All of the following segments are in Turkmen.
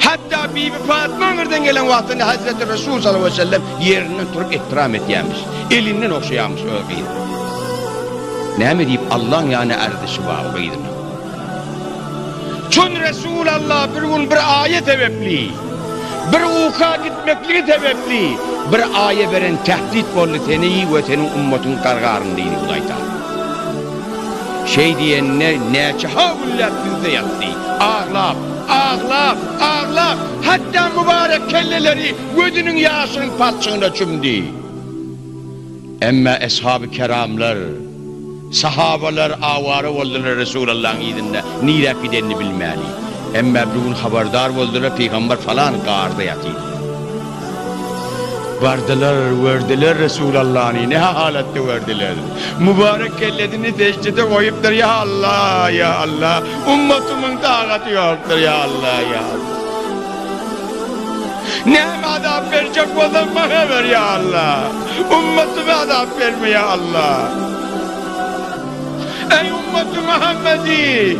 Hatda Bibi Patma aňyrdan gelen wagtynda Hazreti Resul sallallahu aleýhi we sellem ýerinden turup ehtiram etýärmiş. Elinden ogşaýarmyş öz gyzyny. Näme diýip Allaň ýany arzişi bar o gyzynyň. Çün Resul Allah bir gün bir aýa sebepli, bir uka gitmekligi sebepli bir aýa beren tehdit boldy seni we seniň ummatyňy gargaryn diýdi Hudaý Taala. Şeý diýende näçe-ha günläp düzde ýatdy. Aglap, aglap, aglap, hatda mübarek kelleleri gözüniň ýaşynyň palçygyna çümdi. Emma eshaby keramlar, sahabalar awara boldular Resulallahyň yzynda niräk gidenini bilmäni. Emma bir gün habardar boldular, pygamber falan garda ýatyr. Bardylar, gördüler Resulallany, ne halatda gördüler. Mübarek kellesini seždede goýupdyr, Ýa Allah, ýa Allah, ummatymyň tagaty ýokdur, ýa Allah, ýa Allah. Näme azap berjek bolsaň maňa ber, ýa Allah. Ummatyma azap berme, ýa Allah. Eý ummaty Muhammedi!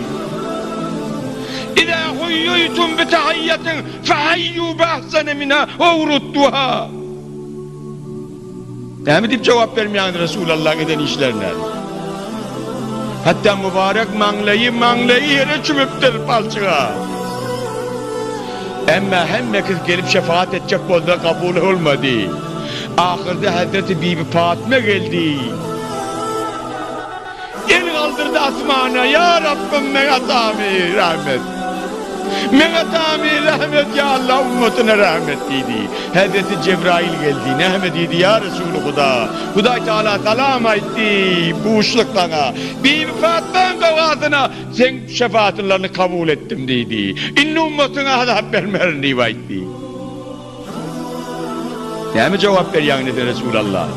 Iza huýýitum bi tahiyyetin Fehaýýu bi ahsene minha ow rudduha. Näme diýip jogap bermeýäňiz Resulallaň eden işlerine? Hatda mübarek maňlaýy maňlaýy ýere çümüpdir palçyga. Emma hemme kız gelip şefaat etjek boldy kabul bolmady. Ahyrda Hazreti Bibi Fatma geldi. El galdyrdy asmana, Ýa Rabbym meň atamy rahm et. Meň atamy rahm et, ýa Allah ummatyna rahm et diýdi. Hezreti Jebraýyl geldi, näme diýdi, ýa Resuly Huda, Hudaý Tagala salam aýtdy, buşluk saňa. Bibi Fatmaň dogasyna seň şefaatlaryny kabul etdim diýdi. Indi ummatyňa azap bermerin diýip aýtdy. Näme jogap berýäň indi sen Resulallah?